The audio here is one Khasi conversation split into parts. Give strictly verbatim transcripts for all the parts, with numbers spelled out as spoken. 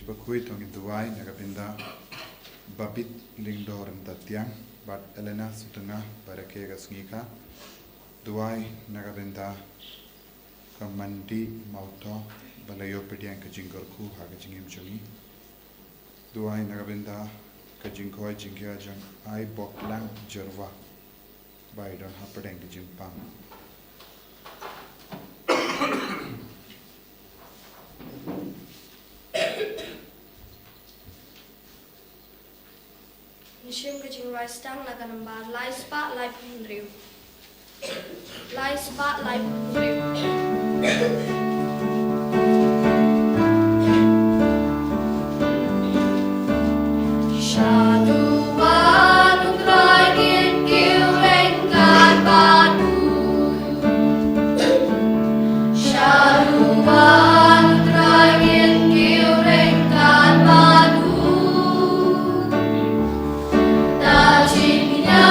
Bakhuid, to ngin duwai na ka bynta Babit Lyngdoh Ryntatiang bad Elena Sutnga ba rakhe ka sngi ka. Duwai na ka bynta ka Mandi Mawthoh ba la ïoh pdiang ka jingkyrkhu ha ka jingim jong ngi. Duwai na ka bynta ka jingkhoi jingkhia jong Aiboklang Jyrwa ba i don hapdeng ka jingpang. Ngi shim ka jingrwai sdang na ka nambar lai spah laiphew hynriew. Lai spah laiphew hynriew. Shaduwan U Trai ngin kiew ryngkat bad u. Shaduwan U Trai ngin kiew ryngkat bad u. Da jingkñia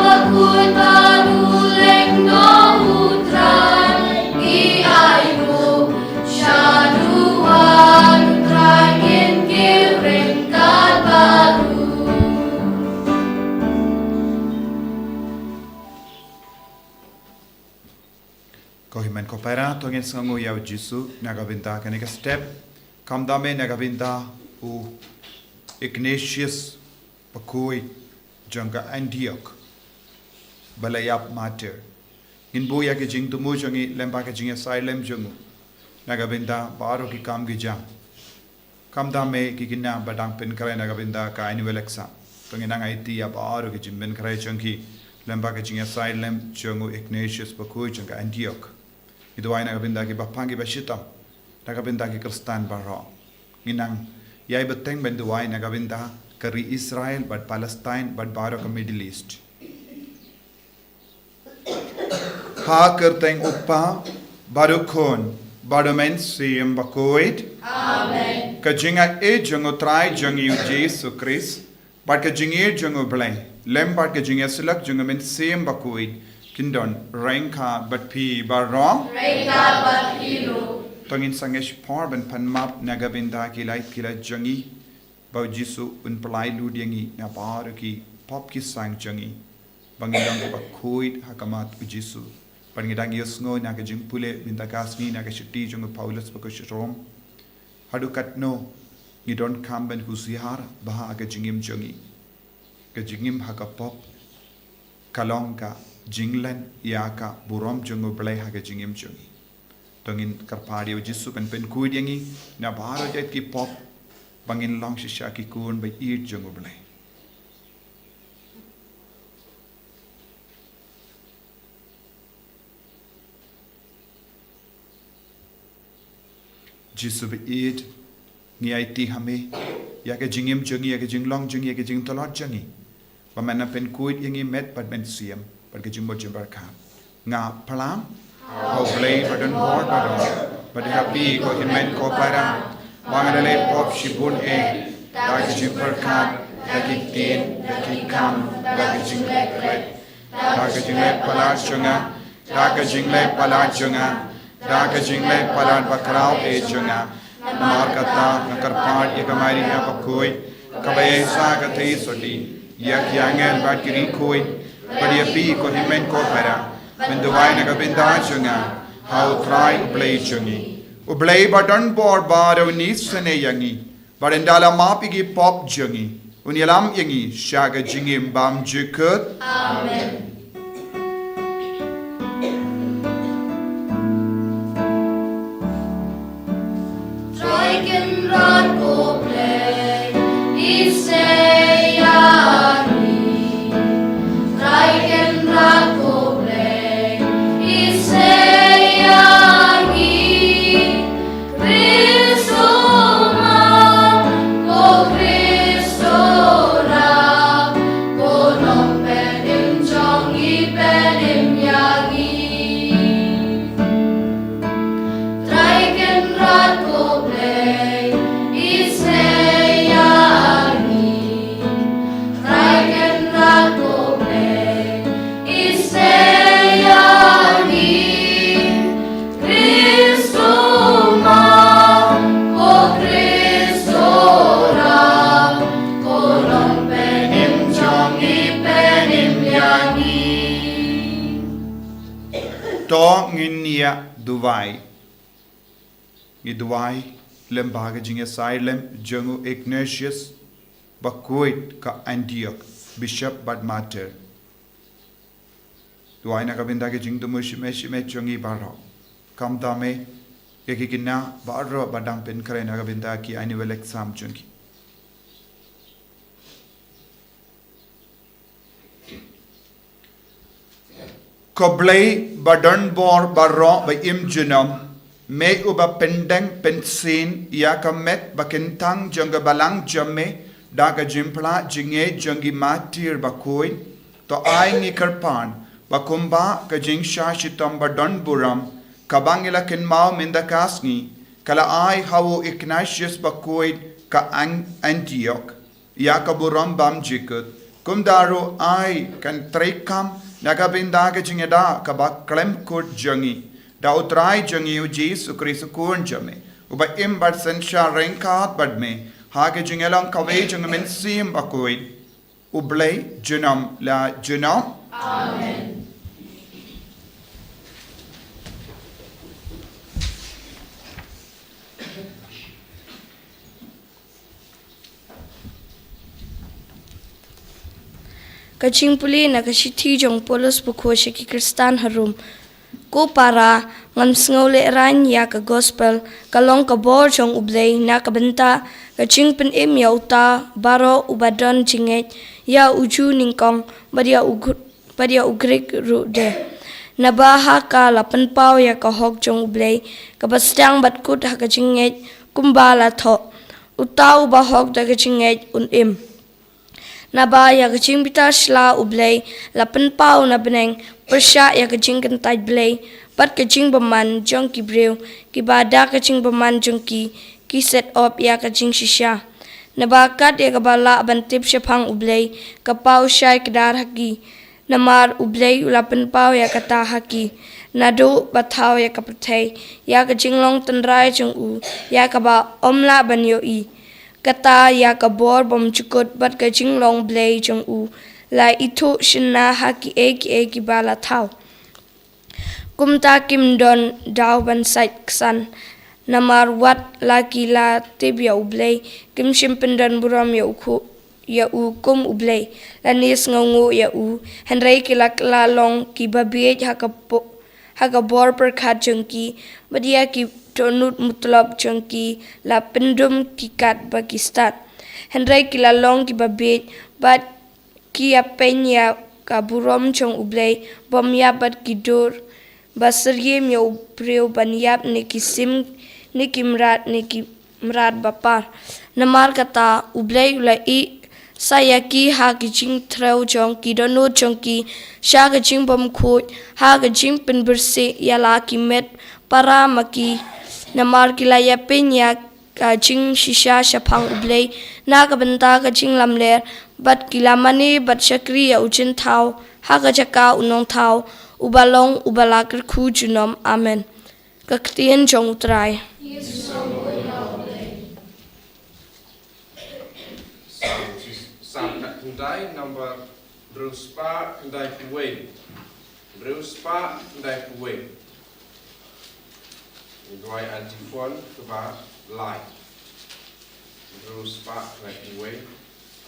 bakhuid bad u lyngdoh U Trai ngi ai nguh. Shaduwan U Trai ngin kiew ryngkat bad u. Ko hynmen ko para, to ngin sngewnguh ïa u Jisu na ka bynta kane ka step. Khamtam eh na ka bynta u Ignatius bakhuid jong ka Antioch ba la ïap martyr. Ngin buh ïa ki jingthmu jong ngi lyngba ka jingïasai lem jong u na ka bynta baroh ki kam ki jam. Khamtam eh ki khynnah ba dang pynkhreh na ka bynta ka annual exam. To ngin nang aiti ïa baroh ki jingpynkhreh jong ki lyngba ka jingïasai lem jong u Ignatius bakhuid jong ka Antioch. Ngi duwai na ka bynta ki bapang ki bashitom, na ka bynta ki Khristan baroh. Ngi nang ïai bteng ban duwai na ka bynta ka ri Israel bad Palestine bad baroh ka Middle East. Ha ka kyrteng U Kpa bad U Khun bad U Mynsiem Bakhuid. Amen. Ka jingaiei jong U Trai jong ngi U Jisu Khrist bad ka jingïeit jong U Blei lem bad ka jingïasyllok jong U Mynsiem Bakhuid kin don ryngkat bad phi baroh. Ryngkat bad phi ruh. To ngin sangeh shipor ban pan map na ka bynta ki lait ki lait jong ngi, ba U Jisu un pynlait lut ïa ngi na baroh ki pop ki sang jong ngi, ba ngin long kiba khuid ha khmat U Jisu. Bad ngi dang ïohsngew na ka jingpule mynta ka sngi na ka shithi jong u Paulus bad ki Rom. Haduh katno ngi donkam ban husiar bha ha ka jingim jong ngi? Ka jingim ha ka pop ka long ka jinglen ïa ka burom jong U Blei ha ka jingim jong ngi. To ngin kyrpad ïa U Jisu ban pynkhuid ïa ngi na baroh jait ki pop, ba ngin long shisha ki khun ba ïeit jong U Blei. Jisu ba ïeit, ngi aiti ha me ïa ka jingim jong ngi, ïa ka jinglong jong ngi, ïa ka jingtlot jong ngi. Ba men nang pynkhuid ïa ngi met bad mynsiem bad ka jingmut jingpyrkhat. Nga plam ha U Blei ba don bor ba don, bad ha phi ko hynmen ko para, ba nga da leh pop shibun eh, da ka jingpyrkhat, da ki ktien, da ki kam, da ka jingleh khlem, da ka jingleh palat jong nga, da ka jingleh palat jong nga, da ka jingleh palat bakhraw eh jong nga. Namar kata nga kyrpad ïa ka Maria bakhuid, kaba ïaishah ka theisotti, ïa ki angel bad ki riewkhuid, bad ïa phi ko hynmen ko para, ban duwai na ka bynta jong nga ha U Trai U Blei jong ngi. U Blei ba don bor ba un isynei ïa ngi, bad un da la map ïa ki pop jong ngi, un ïalam ïa ngi sha ka jingim bymjukut. Amen. Trai Kynrad ko Blei, isynei ïa ngi. Trai Kynrad ko Blei, isynei ïa ngi. Khrist u mat, ko Khrist u rak, ko Nongpynim jong ngi, pynim ïa ngi. Trai Kynrad ko Blei, To ngin ïa duwai. Ngi duwai lem bad ka jingïasaid lem jong u Ignatius Bakhuid ka Antioch, Bishop bad Martyr. Duwai na ka bynta ka jingthmu shimet shimet jong ngi baroh. Khamtam eh ïa ki khynnah baroh ba dang pynkhreh na ka bynta ki annual exam jong ki. Ko Blei ba don bor baroh ba im junom, me uba pyndeng pynsien ïa ka met ba kyntang jong ka balang jong me da ka jingpynlah jingngeit jong ki martyr bakhuid, to ai ngi kyrpad ba kumba ka jingshah shitom ba don burom kaba ngi la kynmaw mynta ka sngi ka la ai ha u Ignatius Bakhuid ka An-, Antioch ïa ka burom bymjukut. Kumta ruh ai kan treikam na ka bynta ka jingïada kaba khlem kut jong ngi da U Trai jong ngi U Jisu Khrist U Khun jong me, uba im bad synshar ryngkat bad me ha ka jingïalong kawei jong U Mynsiem Bakhuid, U Blei junom la junom. Amen. Ka jingpule na ka shithi jong u Paulus bakhuid sha ki Khristan ha Rom. Ko para, ngam sngew lehraiñ ïa ka gospel, ka long ka bor jong U Blei na ka bynta ka jingpynim ïa uta baroh uba don jingngeit, ïa u Jiw nyngkong bad ïa u Gr-, bad ïa u Grik ruh de. Naba ha ka la pynpaw ïa ka hok jong U Blei kaba sdang bad kut ha ka jingngeit, kumba la thoh: Uta uba hok da ka jingngeit un im. Naba ïa ka jingbitar sla U Blei la pynpaw na bneng pyrshah ïa ka jingkyntait Blei bad ka jingbymman jong ki briew, kiba da ka jingbymman jong ki ki set op ïa ka jingshisha. Naba kat ïa kaba lah ban tip shaphang U Blei ka paw shai kdar ha ki. Namar U Blei u la pynpaw ïa kata ha ki naduh ba thaw ïa ka pyrthei, ïa ka jinglong tynrai jong u, ïa kaba ym lah ban ïohi. Kata ïa ka bor bymjukut bad ka jinglong Blei jong u la ithuh shynna ha kiei kiei kiba la thaw. Kumta kim don daw ban sait ksan, namar wat la ki la tip ïa U Blei, kim shym pyndon burom ïa u khu-, ïa u kum U Blei, lane sngewnguh ïa u, hynrei ki la kylla long kiba bieit ha ka po-, ha ka bor pyrkhat jong ki, bad ïa ki dohnud mutlop jong ki la pyndum ki kat ba ki stad. Hynrei ki la long kiba bieit, bad ki ïapeiñ ïa ka burom jong U Blei bym ïap, bad ki dur ba syriem ïa u briew ban ïap, ne ki sim, ne ki mrad, ne ki mrad ba par. Namar kata U Blei u la ïeh sa ïa ki ha ki jingtrew jong ki dohnud jong ki, sha ka jingbymkhuid, ha ka jingpynbieit ïa la ki met para ma ki. Namar ki la ïapeiñ ïa ka jingshisha shaphang U Blei na ka bynta ka jinglamler, bad ki la mane bad shakri ïa u Jingthaw ha ka jaka u Nongthaw, uba long uba la kyrkhu junom. Amen. Ka ktien jong U Trai. Psalm, Psalm khyndai, number hynriew spah khyndai phew wei. Hynriew spah khyndai phew wei. Ngi duwai antiphon kaba lai. Hynriew spah khyndai phew wei,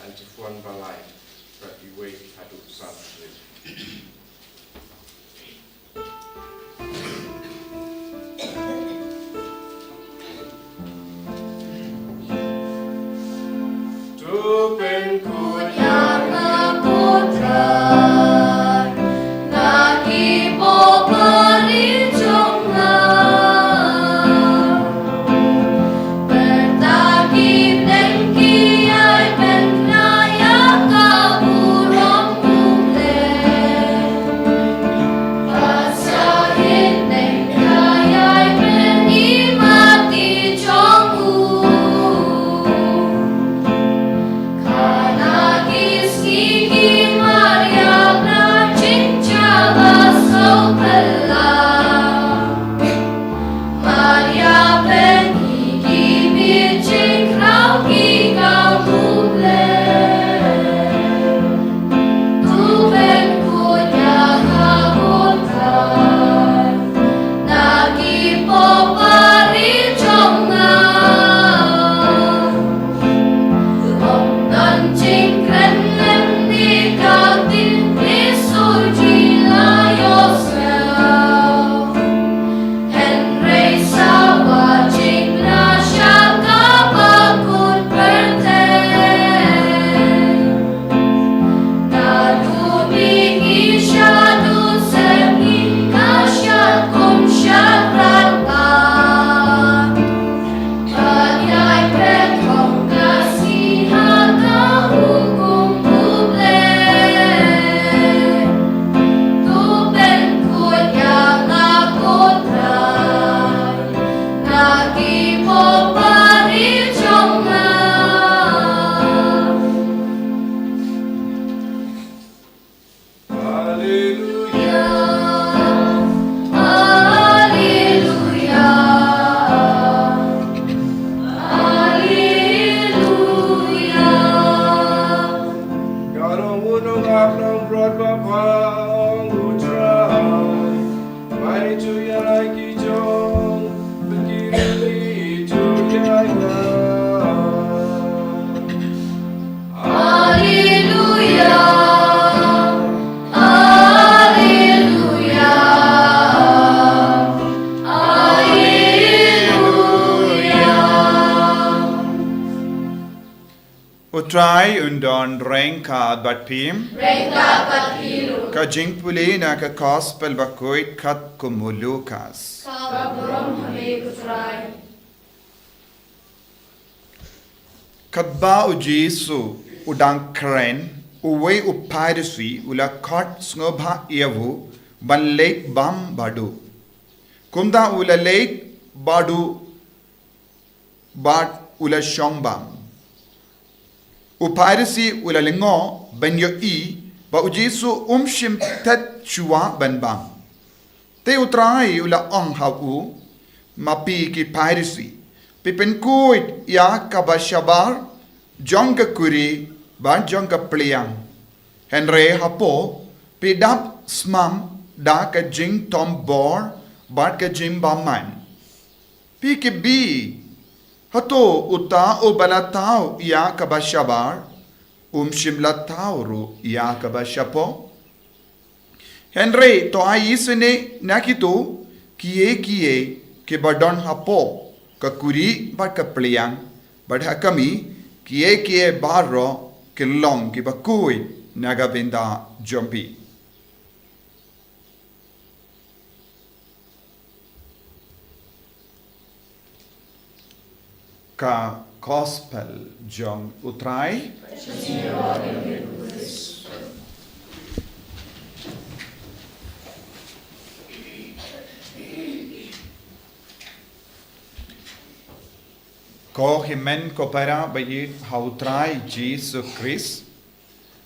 antiphon ba lai. Khyndai phew wei haduh san hynriew. Alleluia, alleluia, alleluia. U Trai un don ryngkat bad phi. Ryngkat bad phi ruh. Ka jingpule na ka Gospel bakhuid katkum u Lukas. Ka burom ha me ko Trai. Katba u Jisu u dang kren, uwei u Pharisi u la khot sngewbha ïa u ban leit bam bad u. Kumta u la leit bad u bad u la shong bam. U Pharisi u la lyngngoh ban ïohi ba u Jisu um shym thied shuwa ban bam. Te u Trai u la ong ha u, ma phi ki Pharisi, phi pynkhuid ïa kaba shabar jong ka kurim bad jong ka pliang. Hynrei hapoh phi dap smam da ka jingthombor bad ka jingbymman. Phi ki bih, hato uta uba la thaw ïa kaba shabar um shym la thaw ruh ïa kaba shapoh? Hynrei to ai isynei na kito kiei kiei kiba don hapoh ka kurim bad ka pliang, bad ha ka mih kiei kiei baroh ki long kiba khuid na ka bynta jong phi. Ka Gospel jong u Trai. Ko hynmen ko para ba ïeit ha u Trai Jisu Khrist.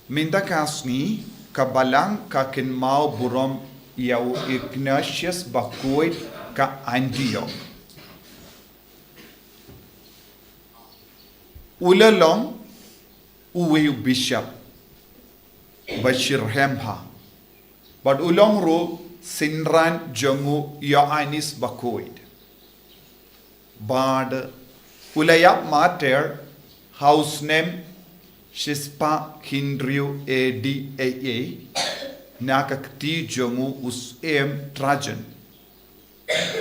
Mynta ka sngi ka Balang ka kynmaw burom ïa u Ignatius bakhuid ka Antioch. U la long uwei u bishop ba shitrhem bha. Bad u long ruh synran jong u Ïoannis bakhuid. Bad u la ïap martyr ha u snem shispah hynriew A D A A na ka kti jong u syiem Trajan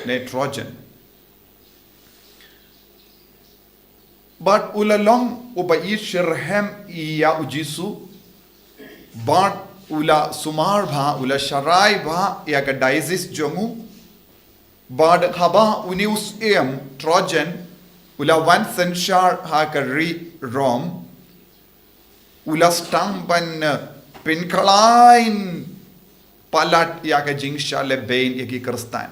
ne Trojan. Bad u la long uba i shitrhem ïa u Jisu. Bad u la sumar bha, u la sharai bha ïa ka diocese jong u. Bad haba une u syiem Trojan u la wan synshar ha ka ri Rom, u la sdang ban, eh, pynkhlaiñ palat ïa ka jingshah lehbeiñ ïa ki Khristan.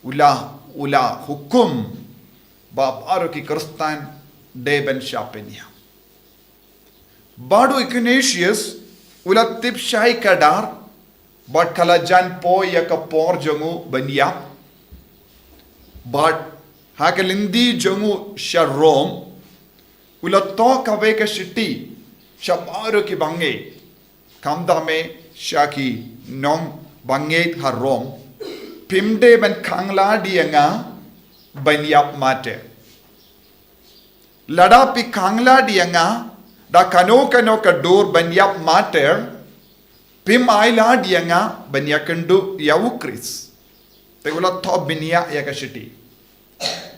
U la, u la hukum ba baroh ki Khristan dei ban shah pynïap. Bad u Ignatius u la tip shai kdar, bad ka la jan poi ïa ka por jong u ban ïap. Bad ha ka lynti jong u sha Rom, u la thoh kawei ka shithi sha baroh ki bangeit. Khamtam eh sha ki nongbangeit ha Rom, phim dei ban khanglad ïa nga ban ïap martyr. Lada phi khanglad ïa nga da kano kano ka dur ban ïap martyr, phim ailad ïa nga ban ïakynduh ïa u Khrist. Te u la thoh bniah ïa ka shithi.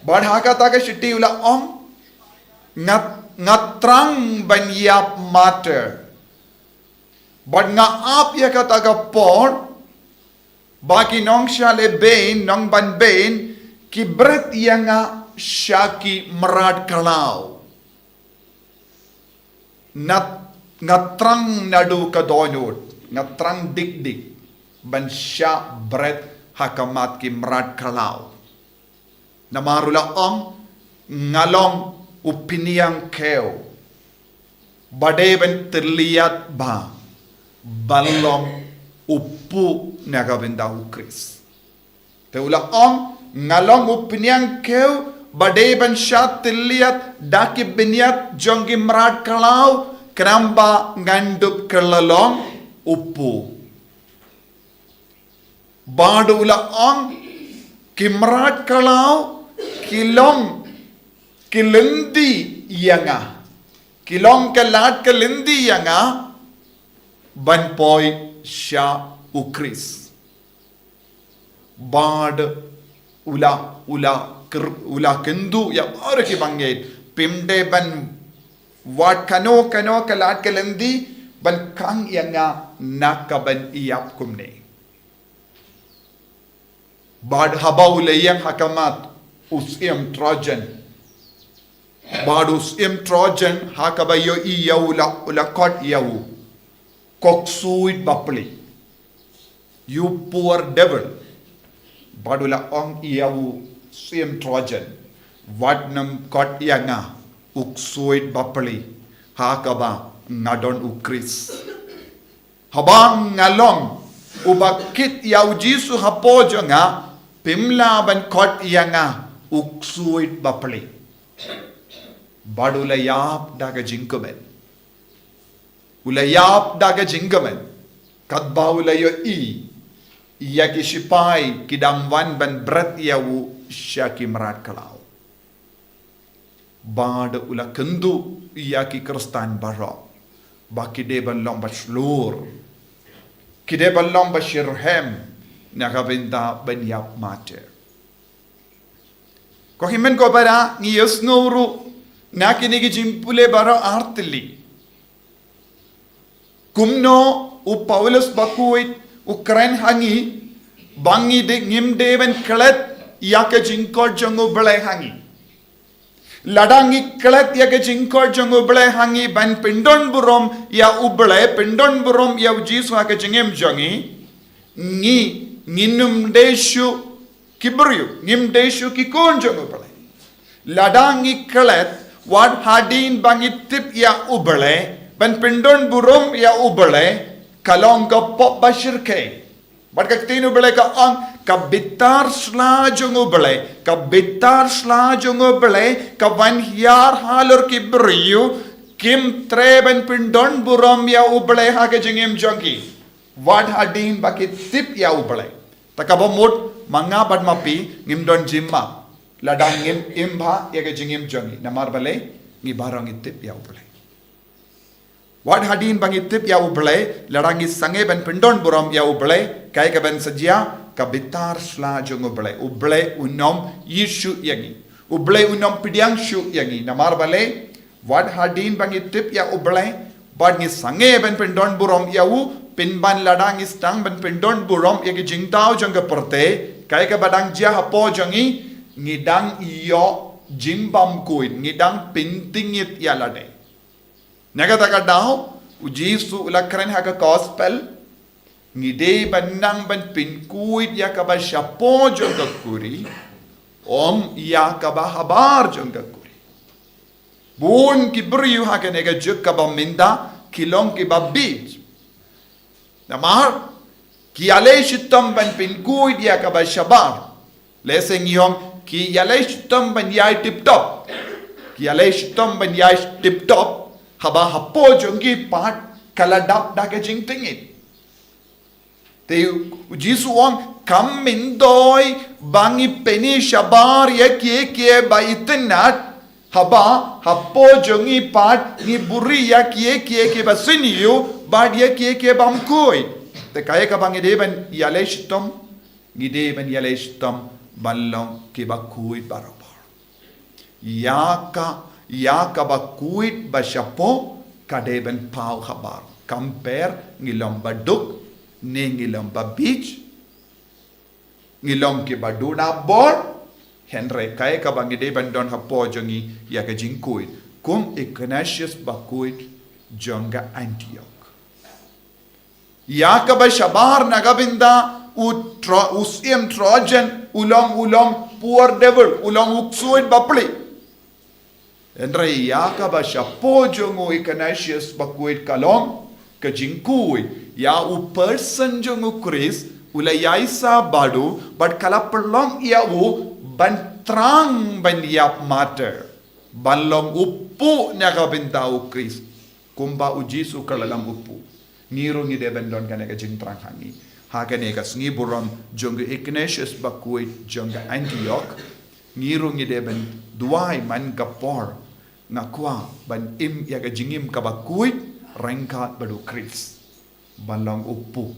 Bad ha kata ka shithi u la ong, nga, nga thrang ban ïap martyr. Bad nga ap ïa kata ka por ba ki nongshah lehbeiñ, nongbanbeiñ ki bret ïa nga sha ki mrad khlaw. Nga, nga thrang naduh ka dohnud, nga thrang dik dik ban shah bret ha khmat ki mrad khlaw. Namar u la ong, nga long u pynïang kiew ba dei ban tylliat bha ban long u puh na ka bynta u Khrist. Te u la ong, nga long u pynïang kiew ba dei ban shah tylliat da ki bniat jong ki mrad khlaw, khnang ba ngan dup kylla long u puh. Bad u la ong, ki mrad khlaw ki long ki lynti ïa nga. Ki long ka lad ka lynti ïa nga ban poi sha u Khrist. Bad u la, u la kyr-, u la kyntu ïa baroh ki bangeit, phim dei ban wad kano kano ka lad ka lynti ban khang ïa nga na ka ban ïap kumne. Bad haba u la ïeng ha khmat u syiem Trojan. Bad u syiem Trojan ha kaba ïohi ïa u la, u la khot ïa u, ko ksuid bapli. You poor devil. Bad u la ong ïa u syiem Trojan, wat nym khot ïa nga u ksuid bapli, ha kaba nga don u Khrist. Haba nga long uba kit ïa u Jisu hapoh jong nga, phim lah ban khot ïa nga u ksuid bapli. Bad u la ïap da ka jingkmen. U la ïap da ka jingkmen. Katba u la ïohi ïa ki shipai ki dang wan ban bret ïa u sha ki mrad khlaw. Bad u la kyntu ïa ki Khristan baroh ba ki dei ban long ba shlur, ki dei ban long ba shitrhem na ka bynta ban ïap martyr. Ko hynmen ko para, ngi ïohsngew ruh na kine ki jingpule baroh artylli kumno u Paulus bakhuid u kren ha ngi ba ngi dei, ngim dei ban klet ïa ka jingkhot jong u Blei ha ngi. Lada ngi klet ïa ka jingkhot jong u Blei ha ngi ban pyndonburom ïa u Blei, pyndonburom ïa u Jisu ha ka jingim jong ngi, ngi, ngin ym dei shuh ki briew, ngim dei shuh ki khun jong u Blei. Lada ngi klet, wat hadien ba ngi tip ïa u Blei, ban pyndonburom ïa u Blei, ka long ka pop ba shyrkhei. Bad ka ktien u Blei ka ong, ka bitar sla jong u Blei, ka bitar sla jong u Blei ka wan hiar halor ki briew kim treh ban pyndonburom ïa u Blei ha ka jingim jong ki. Wat hadien ba ki tip ïa u Blei. Te kaba mut ma nga bad ma phi ngim don jingma lada ngim im bha ïa ka jingim jong ngi. Namar balei? Ngi baroh ngi tip ïa u Blei. Wat hadien ba ngi tip ïa u Blei, lada ngi sangeh ban pyndonburom ïa u Blei, kaei kaban sa jia? Ka bitar sla jong u Blei. U Blei un ym ïeit shuh ïa ngi. U Blei un ym pdiang shuh ïa ngi. Namar balei? Wat hadien ba ngi tip ïa u Blei bad ngi sangeh ban pyndonburom ïa u, pynban lada ngi sdang ban pyndonburom ïa ki jingthaw jong ka pyrthei, kaei kaba dang jia hapoh jong ngi, ngi dang ïoh jingbymkhuid, ngi dang pynthikna ïa lade. Na kata ka daw, u Jisu u la kren ha ka gospel, ngi dei ban nang ban pynkhuid ïa kaba shapoh jong ka khuri, ym ïa kaba habar jong ka khuri. Bun ki briew ha kane ka juk kaba mynta ki long kiba bieit. Namar ki ïaleh shitom ban pynkhuid ïa kaba shabar. Lehse ngi ong ki ïaleh shitom ban ïai tip top. Ki ïaleh shitom ban ïai tip top. Haba hapoh jong ki pat ka la dap da ka jingthikna. Te u Jisu u ong, kam myntoi ba ngi pyni shabar ïa kiei kiei ba itynnad, haba hapoh jong ngi pat ngi buhrieh ïa kiei kiei kiba synñiew bad ïa kiei kiei bymkhuid. Te kaei kaba ngi dei ban ïaleh shitom? Ngi dei ban ïaleh shitom ban long kiba khuid barabor. Ïa ka, ïa kaba khuid ba shapoh ka dei ban paw habar. Kam pher ngi long ba duk ne ngi long ba bieit, ngi long kiba duna bor, hynrei kaei kaba ngi dei ban don hapoh jong ngi ïa ka jingkhuid kum Ignatius bakhuid jong ka Antioch. Ïa kaba shabar na ka bynta u Tro-, u syiem Trojan, u long, u long poor devil, u long u ksuid bapli. Hynrei ïa kaba shapoh jong u Ignatius bakhuid ka long ka jingkhuid ïa u person jong u Khrist, u la ïaisah bad u, bad ka la pynlong ïa u ban thrang ban ïap martyr, ban long u kpuh na ka bynta u Khrist. Kumba u Jisu ka la long u kpuh. Ngi ruh ngi dei ban don kane ka jingthrang ha ngi. Ha kane ka sngi burom jong u Ignatius bakhuid jong ka Antioch. Ngi ruh ngi dei ban duwai man ka por, nga kwah ban im ïa ka jingim kaba khuid ryngkat bad u Khrist. Ban long u pu.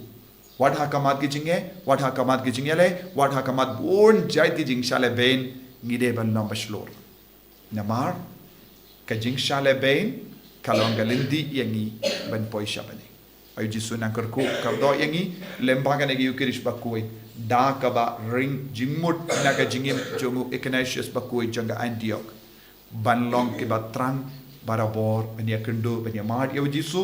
Wat ha khmat ki jingeh, wat ha khmat ki jingïaleh, wat ha khmat bun jait ki jingshah lehbeiñ, ngi dei ban long ba shlur. Namar ka jingshah lehbeiñ ka long ka lynti ïa ngi ban poi sha bneng. Ai u Jisu u nang kyrkhu kyrdoh ïa ngi lyngba kane ka Eukharist bakhuid, da kaba ring jingmut na ka jingim jong u Ignatius bakhuid jong ka Antioch, ban long kiba thrang barabor, ban ïakynduh, ban ïamad ïa u Jisu,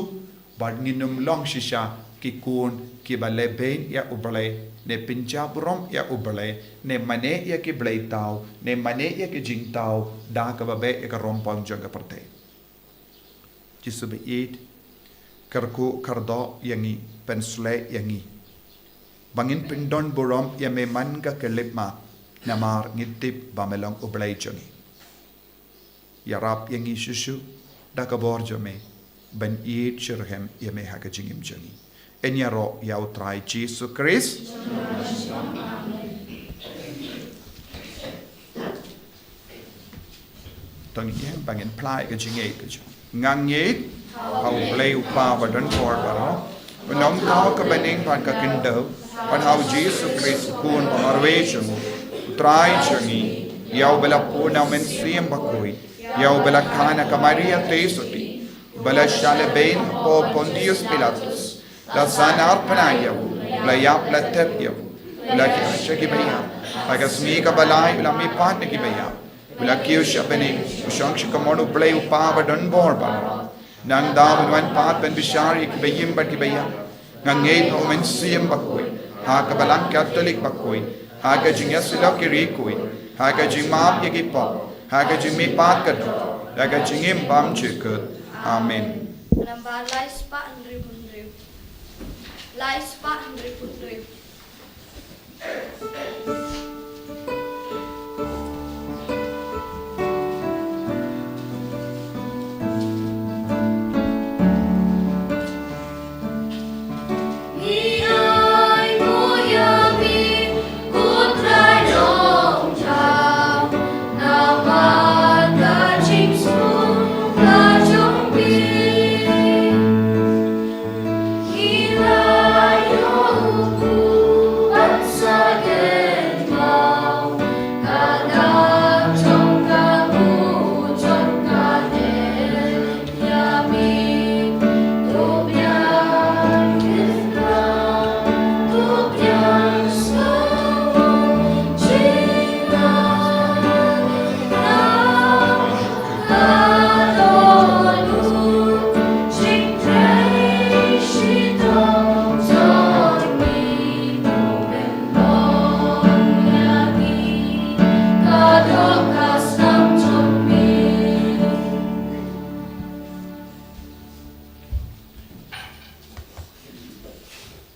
bad ngin ym long shisha ki khun kiba lehbeiñ ïa u Blei, ne pynjah burom ïa u Blei, ne mane ïa ki blei thaw, ne mane ïa ki jingthaw, da kaba beh ïa ka rympang jong ka pyrthei. Jisu ba ïeit, kyrkhu kyrdoh ïa ngi, pynshlei ïa ngi, ba ngin pyndon burom ïa me man ka khyllipmat, namar ngi tip ba me long u Blei jong ngi. Ïarap ïa ngi shuh shuh da ka bor jong me, ban ïeit shitrhem ïa me ha ka jingim jong ngi. Yn ïaroh ïa u Trai Jisu Khrist. To ngin ïeng ba ngin phla ïa ka jingngeit ka jong. Nga ngeit ha u Blei u Kpa ba don bor baroh, u nongthaw ka bneng bad ka khyndew, bad ha u Jisu Khrist u Khun ba marwei jong u, u Trai jong ngi, ïa uba la pun na u Mynsiem Bakhuid, ïa uba la kha na ka Maria Theisotti, uba la shah lehbeiñ hapoh Pontius Pilatus, la sahnarphna ïa u, la ïap, la thep ïa u, la khiah sha ki baïap, ha ka sngi kaba lai u la mihpat na ki baïap, u la kiew sha bneng, u shong sha kamon u Blei u Kpa ba don bor baroh. Nangta un wan pat ban bishar ïa kiba im bad kiba ïap. Nga ngeit ha u Mynsiem Bakhuid, ha ka Balang Katholik bakhuid, ha ka jingïasyllok ïa ki riewkhuid, ha ka jingmap ïa ki pop, ha ka jingmihpat ka doh, ha ka jingim bymjukut. Amen. Nambar lai spah hynriewphew hynriew. Lai spah hynriewphew hynriew.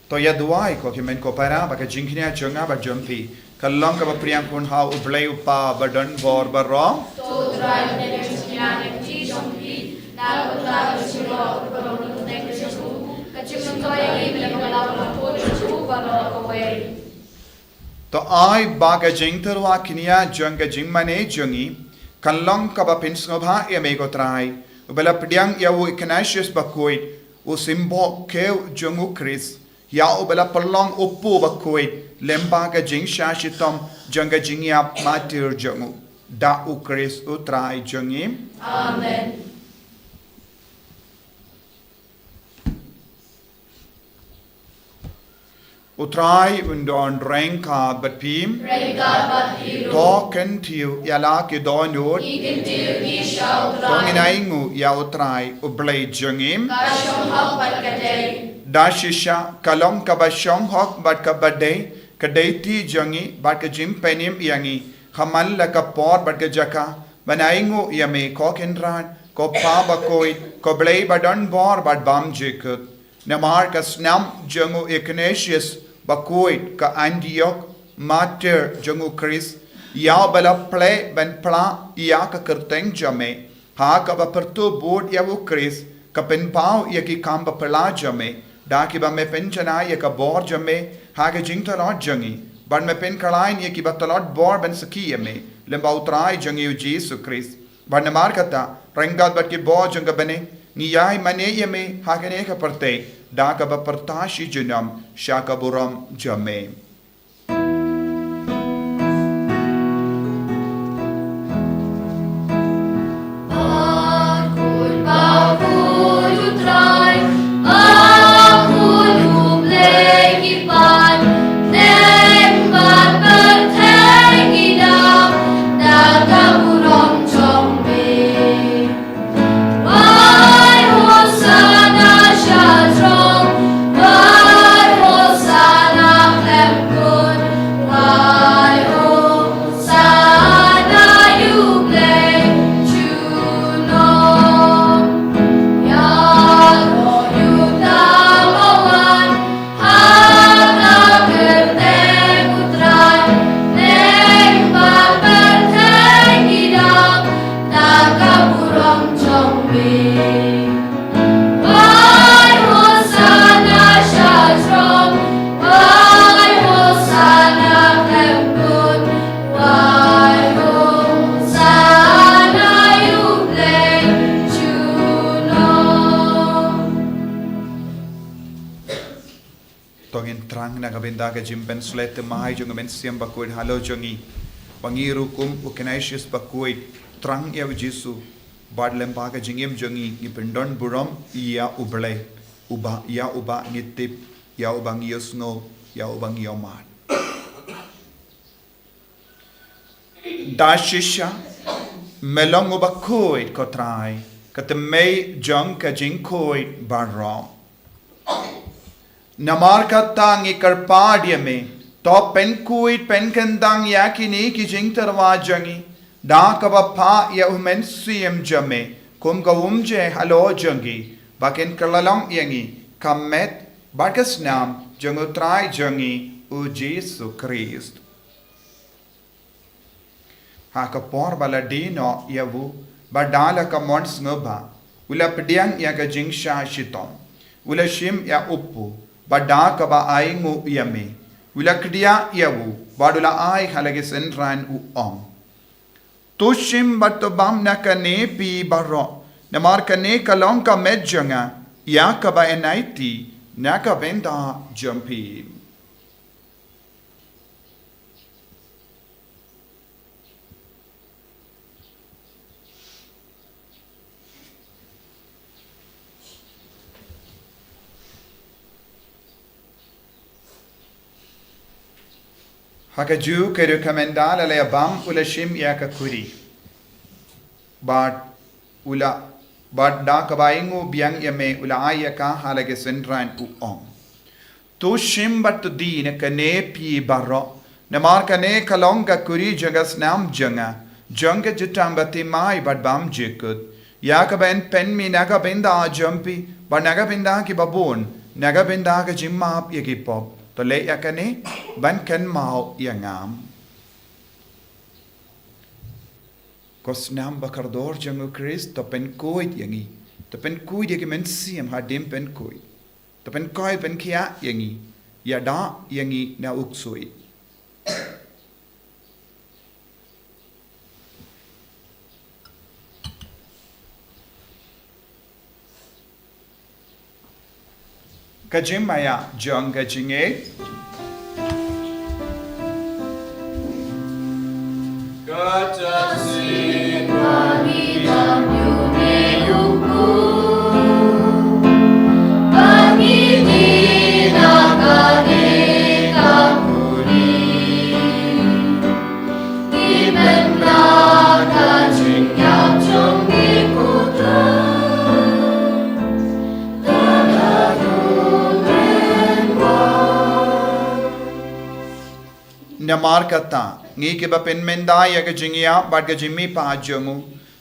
To ïa duwai ko ki hynmen ko para, ba ka jingkñia jong nga bad jong phi kan long kaba pdiang khun ha u Blei u Kpa ba don bor baroh. To u Trai un ïa ka jingkñia na ka kti jong phi, na ka bynta ka jingïaroh kaba kordor ka jong u, ka jingmyntoi ïa ngi na ka bynta ka jong u baroh kawei. To ai ba ka jingtyrwa kñia jong ka jingmane jong ngi kan long kaba pynsngewbha ïa me ko Trai, uba la pdiang ïa u Ignatius bakhuid, u symbol kiew jong u Khrist, ïa uba la pynlong u pu bakhuid lyngba ka jingshah shitom jong ka jingïap martir jong u. Da u Khrist u Trai jong ngi. Amen. U Trai un don ryngkat bad phi. Ryngkat bad phi ruh. To kyntiew ïa la ki dohnud. Ngi kyntiew ïa ki sha u Trai. To ngin ainguh ïa u Trai u Blei jong ngi. Ka shong hok bad ka dei. Da shisha ka long kaba shong hok bad kaba dei, ka dei ti jong ngi bad ka jingpynim ïa ngi, ha man la ka por bad ka jaka, ban ainguh ïa me ko Kynrad, ko Kpa bakhuid, ko Blei ba don bor bad bymjukut. Namar ka snam jong u Ignatius bakhuid ka Antioch, martir jong u Khrist, ïa uba la plie ban phla ïa ka kyrteng jong me, ha kaba pyrtuh bud ïa u Khrist, ka pynpaw ïa ki kam baphylla jong me, Da kiba me pynjanai ïa ka bor jong me ha ka jingtlot jong ngi, bad me pynkhlaiñ ïa kiba tlot bor ban sakhi ïa me lyngba U Trai jong ngi U Jisu Khrist. Bad namar kata, ryngkat bad ki bor jong ka bneng, ngi ïai mane ïa me ha kane ka pyrthei da kaba pyrta shi junom sha ka burom jong me. Wai Hosanna sha jrong, wai Hosanna khlem kut, wai Hosanna ïa U Blei junom. Ïaroh ïa uta uba wan ha ka kyrteng U Trai, neng ba pyrthei ki dap da ka burom jong me. Wai Hosanna sha jrong, wai Hosanna khlem kut, wai Hosanna ïa U Blei junom. To ngin thrang na ka bynta ka jingpynshlei thymmai jong ka mynsiem bakhuid halor jong ngi, ba ngi ruh kum u Ignatius bakhuid, thrang ïa U Jisu, bad lyngba ka jingim jong ngi ngi pyndon burom ïa U Blei, uba, ïa uba ngi tip, ïa uba ngi ïohsngew, ïa uba ngi ïohmad. Da shisha me long uba khuid, ko Trai, ka thymmei jong ka jingkhuid baroh. Namar kata ngi kyrpad ïa me, to pynkhuid pynkyndang ïa kine ki jingtyrwa jong ngi da kaba phah ïa U Mynsiem jong me kum ka umje halor jong ngi, ba kin kylla long ïa ngi ka met bad ka snam jong U Trai jong ngi U Jisu Khrist. Ha ka por ba la die noh ïa u, bad da la ka mon sngewbha, u la pdiang ïa ka jingshah shitom, u la shim ïa u pud, bad da kaba ainguh ïa me, u la kdiah ïa u, bad u la ai ha la ki synran, u ong: To shim bad to bam na kane phi baroh, namar kane ka long ka met jong nga, ïa kaba yn aiti na ka bynta jong phi. Ha kajuh ka rukom, ynda la ïa bam, u la shim ïa ka khuri, bad u la, bad da kaba ainguh biang ïa me, u la ai ïa ka ha la ki synran, u ong: To shim bad to die na kane phi baroh, namar kane ka long ka khuri jong ka snam jong nga, jong ka jutang bathymmai bad bymjukut, ïa kaba yn pynmih na ka bynta jong phi bad na ka bynta ki babun, na ka bynta ka jingmap ïa ki pop. To leh ïa kane ban kynmaw ïa nga. Ko snam bakordor jong U Khrist, to pynkhuid ïa ngi, to pynkhuid ïa ki mynsiem hadien pynkhuid. To pynkhuid pynkhiah ïa ngi, ïada ïa ngi na u ksuid. Ka jingmaïa jong ka jingngeit. Ka jingngeit. Namar kata, ngi kiba pynmynda ïa ka jingïap bad ka jingmihpat jong u,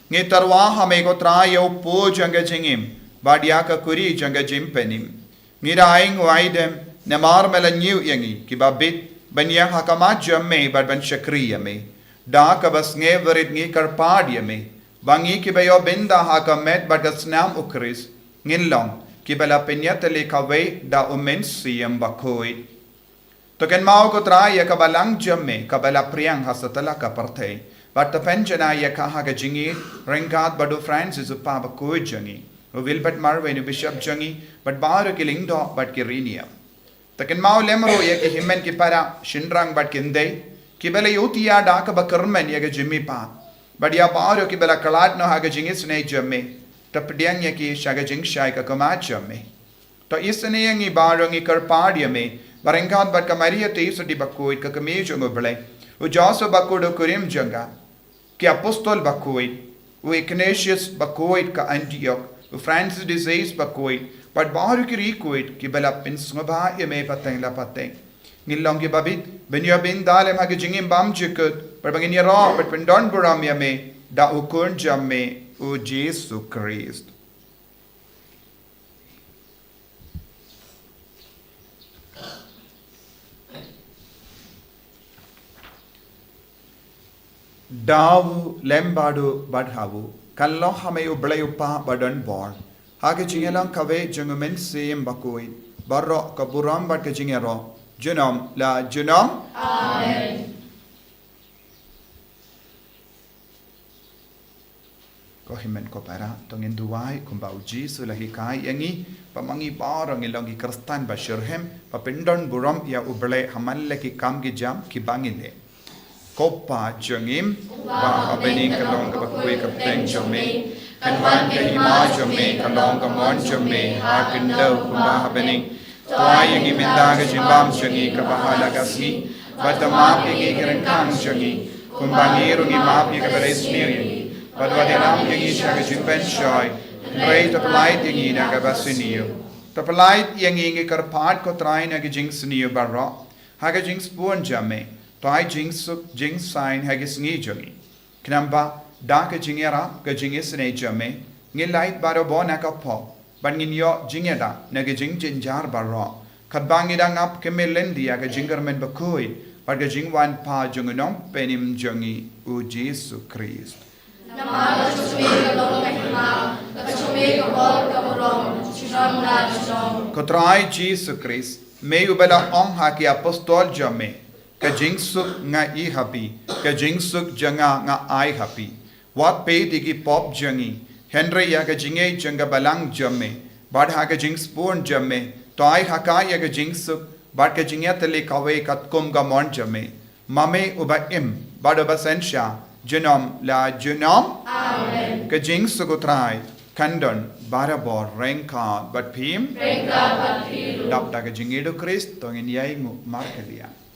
ngi tyrwa ha me ko Trai ïa u pud jong ka jingim, bad ïa ka khuri jong ka jingpynim. Ngi da ainguh aidem, namar me la ñiew ïa ngi kiba bit ban ïeng ha khmat jong me bad ban shakri ïa me. Da kaba sngewrit ngi kyrpad ïa me, ba ngi kiba ïoh bynta ha ka met bad ka snam U Khrist, ngin long kiba la pynïatylli kawei da u Mynsiem Bakhuid. To kynmaw ko Trai ïa ka balang jong me kaba la phriang ha satlak ka pyrthei, bad to pynjanai ïa ka ha ka jingïeit ryngkat bad u Francis u Pa bakhuid jong ngi, u Wilbert Marwein u Bishop jong ngi, bad baroh ki lyngdoh bad ki riewniam. To kynmaw lem ruh ïa ki hynmen ki para, shynrang bad ki khyndai, kiba la ïohi ïa da kaba kyrmen ïa ka jingmihpat, bad ïa baroh kiba la khlad noh ha ka jingisynei jong me, to pdiang ïa ki sha ka jingshai ka khmat jong me. To isynei ïa ngi baroh ngi kyrpad ïa me, ba ryngkat bad ka Maria Theisotti bakhuid ka kmie jong u Blei, u Joseph bakhuid u kurim jong ka, ki apostol bakhuid, u Ignatius bakhuid ka Antioch, u Francis de Sales bakhuid, bad baroh ki riewkhuid kiba la pynsngewbha ïa me pateng la pateng. Ngin long kiba bit, ban ïoh ban da lem ha ka jingim bymjukut, bad ba ngin ïaroh bad pyndonburom ïa me da u Khun jong me, u Jisu Khrist. Da u lem bad u bad ha u, kan long ha me u Blei u Pa badonbor, ha ka jingïalang kawei jong u Mynsiem Bakhuid, baroh ka burom bad ka jingïaroh, junom la junom. Amen. Ko hynmen ko para, to ngin duwai kumba u Jisu u la hikai ïa ngi, ba ma ngi baroh ngin long ki Khristan ba shitrhem, ba pyndonburom ïa u Blei ha man la ki kam ki jam kiba ngi leh. Ko Pa jong ngi, uba ha bneng, ka long kaba khuid ka kyrteng jong me, kan wan ka hima jong me, ka long ka mon jong me ha khyndew kumba ha bneng. To ai ïa ngi mynta ka jingbam jong ngi kaba ha la ka sngi, bad to map ïa ngi ki ryngkang jong ngi, kumba ngi ruh ngi map ïa kiba ri sniew ïa ngi, bad wat ïalam ïa ngi sha ka jingpynshoi, hynrei to pyllait ïa ngi na kaba sniew. To pyllait ïa ngi, ngi kyrpad ko Trai, na ka jingsniew baroh, ha ka jingsbun jong me, to ai jingsuk jingsaiñ ha ka sngi jong ngi. Khnang ba da ka jingïarap ka jingisynei jong me, ngin lait barabor na ka pop, bad ngin ïoh jingïada na ka jingjynjar baroh, katba ngi dang ap khmih lynti ïa ka jingkyrmen bakhuid bad ka jingwan pat jong u Nongpynim jong ngi, u Jisu Khrist. Namar ka jong me ka long ka hima, ka jong me ka bor ka burom, junom la junom. Ko Trai Jisu Khrist, me uba la ong ha ki apostol jong me, ka jingsuk nga ai ha phi, ka jingsuk jong nga nga ai ha phi. Wat peit ïa ki pop jong ngi, hynrei ïa ka jingïeit jong ka balang jong me, bad ha ka jingsbun jong me, to ai ha ka ïa ka jingsuk, bad ka jingïatylli kawei katkum ka mon jong me. Ma me uba im, bad uba synshar, junom la junom. Amen. Ka jingsuk u Trai kan don barabor ryngkat bad phi. Ryngkat bad phi ruh. Dap da ka jingïeit u Khrist, to ngin ïai nguh markylliang.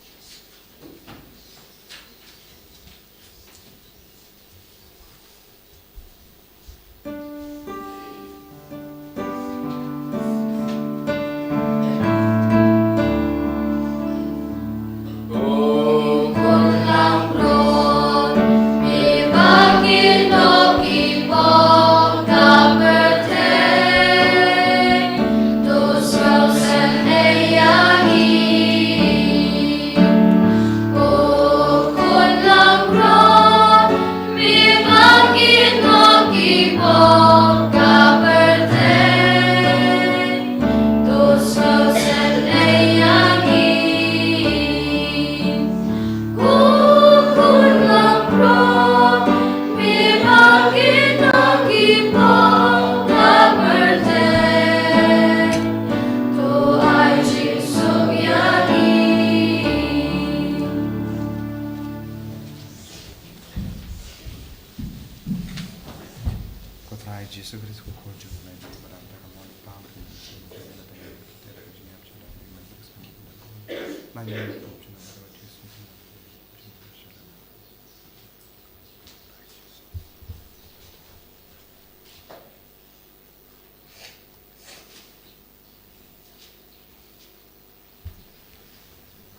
Ko Trai Jisu Khrist, ko Khun jong u Blei, ba dap da ka mon u Kpa,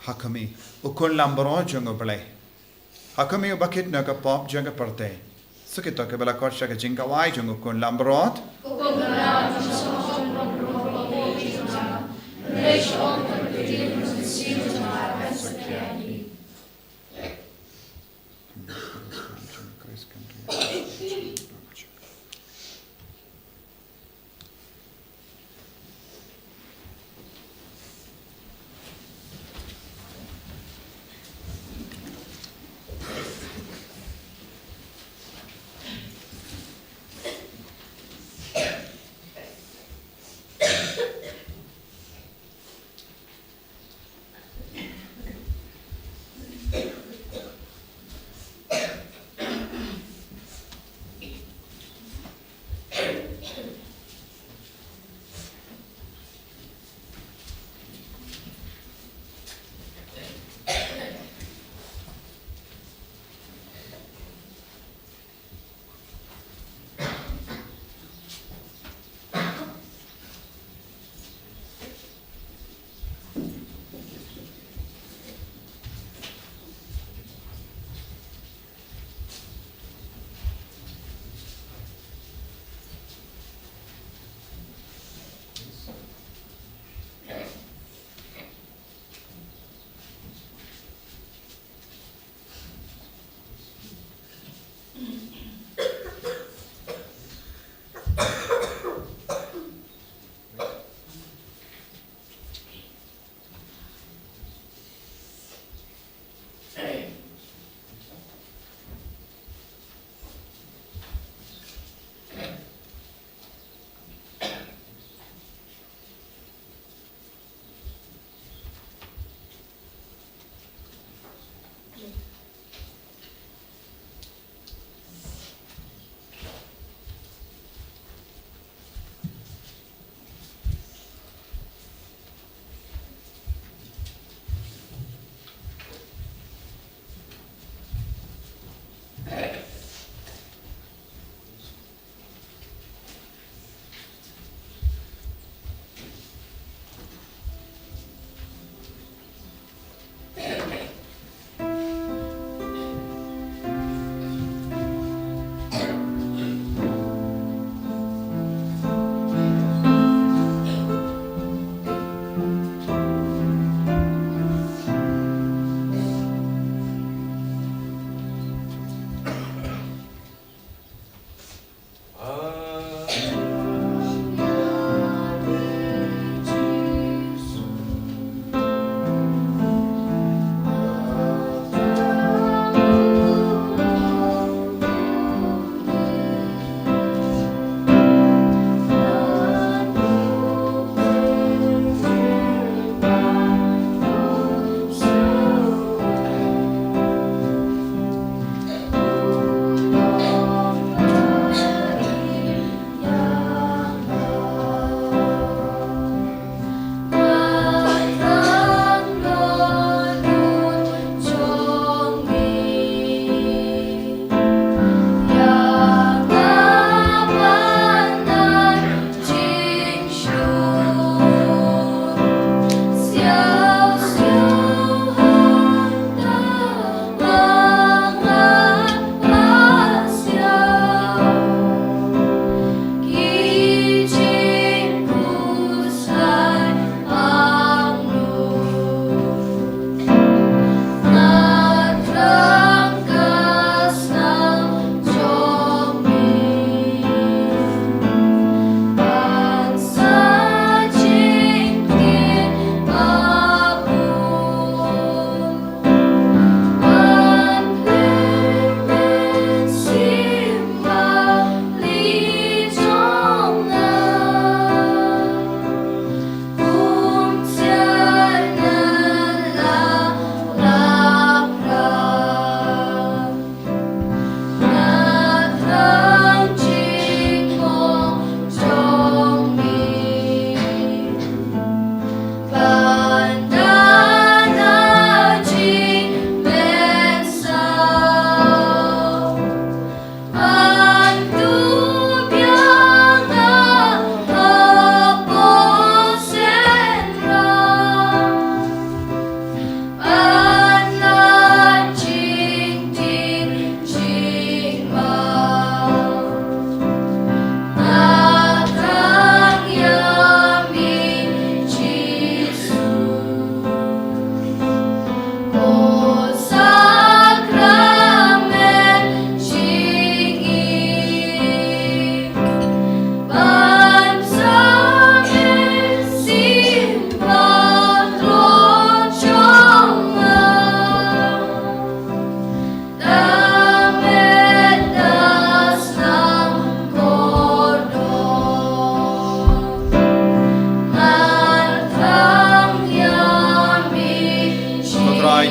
Ha khmih, u Khun langbrot jong u Blei. Ha khmih uba kit na ka pop jong ka pyrthei. Sa kito kiba la khot sha ka jingkhawai jong u Khun langbrot.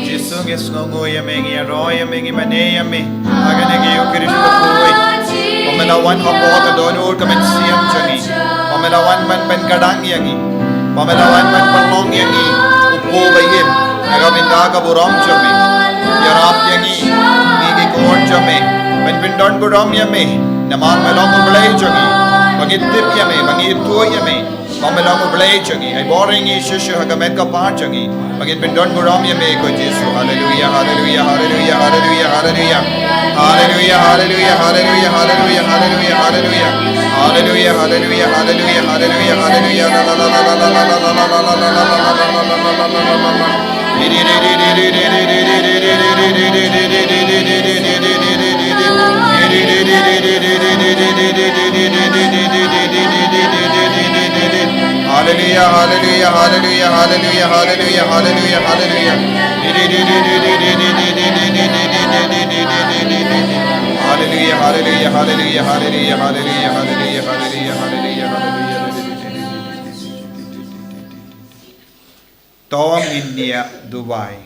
Jisu, ngi sngewnguh ïa me, ngi ïaroh ïa me, ngi mane ïa me ha kane ka Eucharist bakhuid. Ba me la wan hapoh ka dohnud ka mynsiem jong ngi. Ba me la wan ban pynkadang ïa ngi. Ba me la wan ban pynlong ïa ngi u pop ba im na ka bynta ka burom jong me. Ïarap ïa ngi, ngi ki khun jong me, ban pyndon burom ïa me. Namar me long U Blei jong ngi. Ba ngi tip ïa me, ba ngi ithuh ïa me. Ba me long U Blei jong ngi, ai bor ïa ngi shisha ha ka met ka phad jong ngi. Ba ngin pyndon burom ïa me ko Jisu. Haleluia, haleluia, haleluia, haleluia, haleluia. Haleluia, haleluia, haleluia, haleluia, haleluia, haleluia. Haleluia, haleluia, haleluia, haleluia, haleluia. La, la, la, la, la. Haleluia, haleluia, haleluia, haleluia, haleluia, haleluia, haleluia. Haleluia, haleluia, haleluia, haleluia, haleluia, haleluia, haleluia, haleluia, haleluia. To ngin ïa duwai.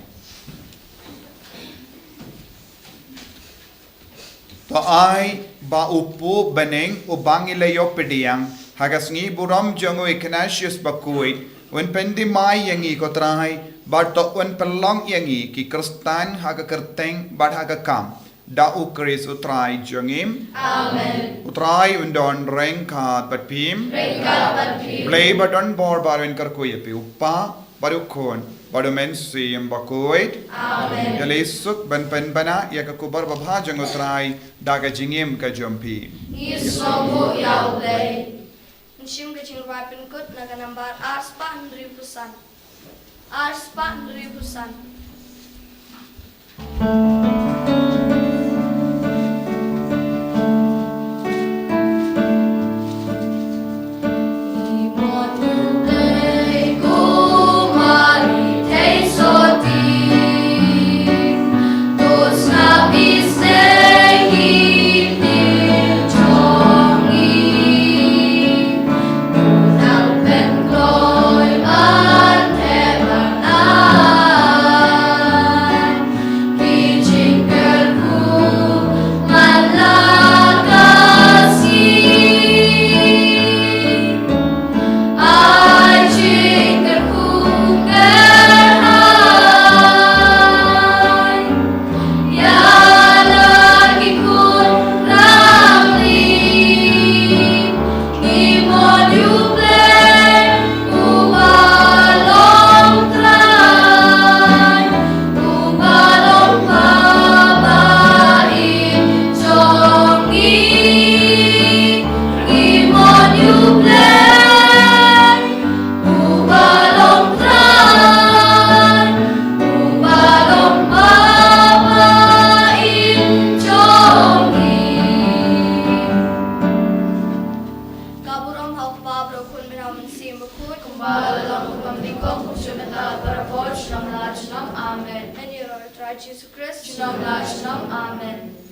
To ai ba u pop bneng uba ngi la ïoh pdiang ha ka sngi burom jong u Ignatius bakhuid un pyndem ïa ngi ko Trai, bad to un pynlong ïa ngi ki khristan ha ka kyrteng bad ha ka kam. Da U Khrist U Trai jong ngi. Amen. U Trai un don ryngkat bad phi. Ryngkat bad phi. Blei ba don bor ba un kyrkhu ïa phi, u Kpa, bad u Khun, bad u Mynsiem Bakhuid. Amen. Ïaleh suk ban pynbna ïa ka khubor babha jong U Trai da ka jingim ka jong phi. Ngi sngewnguh ïa U Blei. Ngi shim ka jingrwai pynkut na ka nambar ar spah hynriewphew san. Ar spah hynriewphew san. Ka burom ha u Kpa, bad ha u Khun, bad ha u Mynsiem Bakhuid. Kumba la long, kumba mynnyngkong, kumjuh mynta, bad barabor, junom la junom. Amen. Yn ïaroh ïa u Trai Jisu Khrist. Junom la junom. Amen.